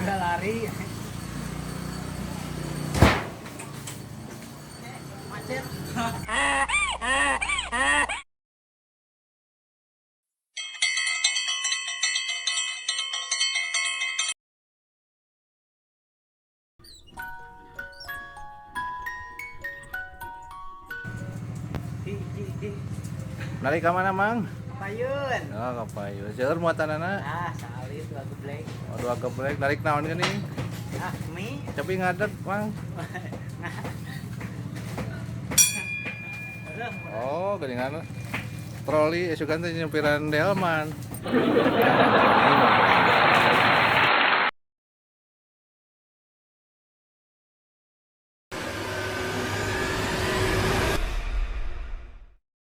Udah lari. Macet. Hi, hi, hi. Lari ka mana, Mang? Payun. Oh, ka payun. Seueur muatanana. Ah, salit dua geblek. Oh, dua geblek. Narik naon geuning? Ah, mie. Tapi ngadeg, Mang. Oh, geuningan troli sugan teh nyumpiran delman.